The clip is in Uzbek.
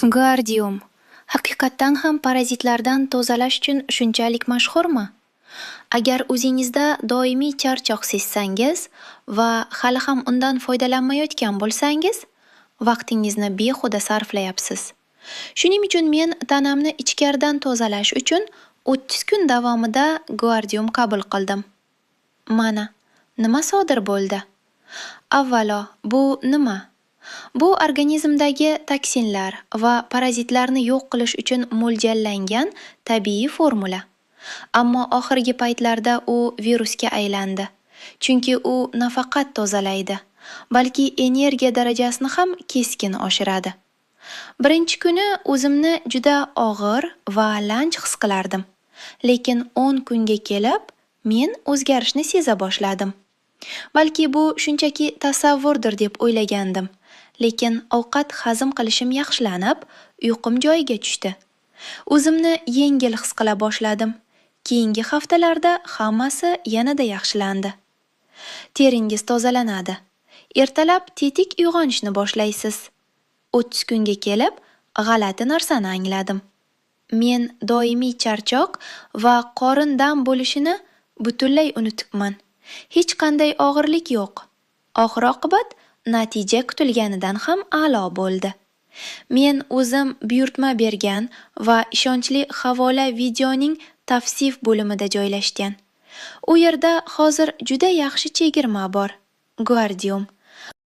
Guardium haqiqatdan ham parazitlardan tozalash uchun shunchalik mashhurmi? Agar o'zingizda doimiy charchoq sezsangiz va hali ham undan foydalanmayotgan bo'lsangiz, vaqtingizni behuda sarflayapsiz. Shuning uchun men tanamni ichkaridan tozalash uchun 30 kun davomida Guardium qabul qildim. Mana, nima sodir bo'ldi? Avvalo, bu nima? Bu organizmdagi toksinlar va parazitlarni yo'q qilish uchun mo'ljallangan tabiiy formula. Ammo oxirgi paytlarda u virusga aylandi. Chunki u nafaqat tozalaydi, balki energiya darajasini ham keskin oshiradi. Birinchi kuni o'zimni juda og'ir va lanj his qilardim. Lekin 10 kunga kelib, men o'zgarishni seza boshladim. Balki bu shunchaki tasavvurdir deb o'ylagandim. Lekin ovqat hazm qilishim yaxshilanib, uyqum joyiga tushdi. O'zimni yengil his qila boshladim. Keyingi haftalarda hammasi yanada yaxshilandi. Teringiz tozalanadi. Ertalab tetik uyg'onishni boshlaysiz. 30 kunga kelib, g'alati narsani angladim. Men doimiy charchoq va qorin dam bo'lishini butunlay unutibman. Hech qanday og'irlik yo'q. Oxir-oqibat natija kutilganidan ham a'lo bo'ldi. Men o'zim buyurtma bergan va ishonchli havola videoning tavsif bo'limida joylashgan. U yerda hozir juda yaxshi chegirma bor. Guardium.